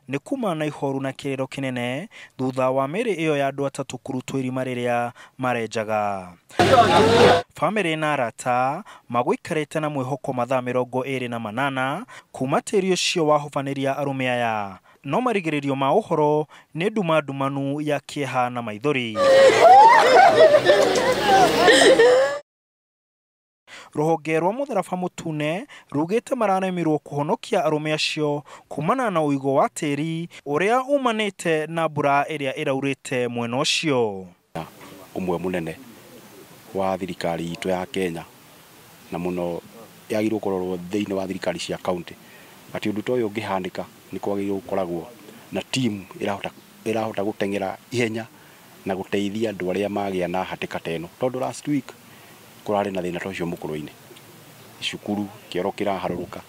Nĩ kuma na ihoru na kĩrĩro kĩnene thutha wa mĩĩrĩ ĩyo ya andũ atatũ kũrutwo irima rĩrĩa marenjaga. Bamĩrĩ na arata magũikarĩte na mwĩhoko mathaa 28 kuma tĩri ũcio wahobanĩria arũme aya, no marigĩrĩrio ma ũhoro nĩ nduma ndumanu ya kĩeha na maithori. Rũhonge rwa mũtharaba mũtune rugĩte mararemirwo kũhonokia arũme acio kumana na ũigũ wa tĩri ũrĩa umanĩte na mbura ĩrĩa ĩraurĩte mwena ũcio. Ũmwe mũnene wa thirikari itũ ya Kenya na mũno yagĩrĩirwo kũrorwo thĩinĩ wa thirikari cia county atĩ ũndũ ta ũyũ ũngĩhanĩka nĩ kwagĩrĩirwo gũkoragwo na team ĩrahota gũteng'era ihenya na gũteithia andũ arĩa magĩa na hatĩka ta ĩno, tondũ last week kũrarĩ na thĩna ta ũcio mũkũrũ-inĩ, cukuru kĩoro kĩraharũrũka.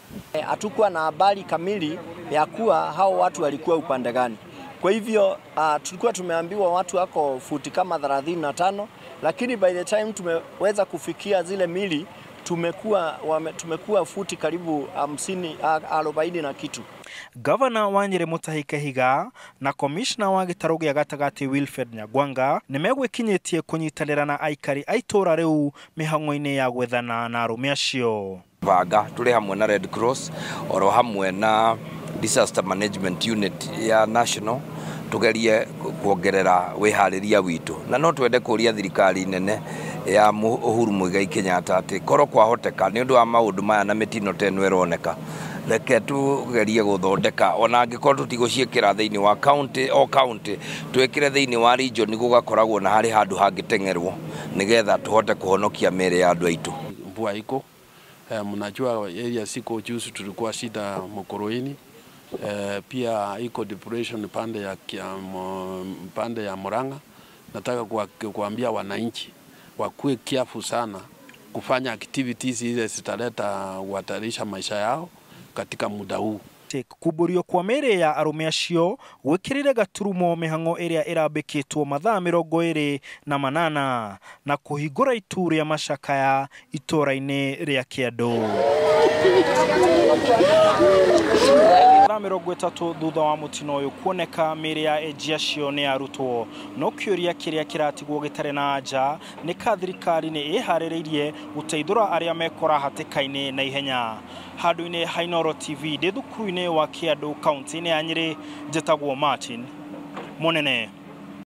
Hatukuwa na habari kamili ya kuwa hao watu walikuwa upande gani. Kwa hivyo tulikuwa tumeambiwa watu wako futi kama 35, lakini by the time tumeweza kufikia zile mili tumekuwa futi karibu 50 40 na kitu. Gavana wa Nyeri Mutahi Kahiga na komishna wa gĩtarũ gĩa gatagatĩ Wilfred Nyagwanga nĩmegwĩkinyĩtie kũnyitanĩra na aikari a itũũra rĩu mĩhang'o-inĩ ya gwethana na arũme acio. Banga tũrĩ hamwe na Red Cross oro hamwe na Disaster Management Unit ya National tugerie kuongerera wĩharĩria witũ, na no twende kũria thirikari nene ya Uhuru Muigai Kenyatta atĩ korwo kwahoteka nĩ ũndũ wa maũndũ maya na mĩtino ta ĩno ĩroneka, reke tugerie gũthondeka ona angĩkorwo tũtigũciĩkĩra thĩinĩ wa county o county, twĩkĩre thĩinĩ wa region gũgakoragwo na harĩ handũ hangĩteng'erwo nĩgetha tũhote kũhonokia mĩĩrĩ ya andũ aitũ. Mvua iko mnajua area siko juzi tulikuwa shida Mukurweini. Pia iko depression pande ya Murang'a. Nataka kuambia wananchi wakuwe careful sana kufanya activities ile zitaleta kuhatarisha maisha yao katika muda huu. Kuburio kwa mĩĩrĩ ya arũme acio gwĩkĩrĩre gaturumo mĩhang'o ĩrĩa ĩrambĩkĩtwo mathaa 28 na kũhingũra itu rĩa macakaya itũũra-inĩ rĩa Kĩandũ. Mathaa 30 thutha wa mũtino ũyũ kuoneka mĩĩrĩ ya enji acio nĩ yarutwo, no kĩũria kĩrĩa kĩratigwo gĩtarĩ na anja nĩ ka thirikari nĩ ĩharĩrĩirie gũteithũra arĩa mekora hatĩka-inĩ na ihenya. Handũ-inĩ ha Inooro TV ndĩ thukuru-inĩ wa Kĩandũ kaunti-inĩ ya Nyĩrĩ, njĩtagwo Martin Mũnene.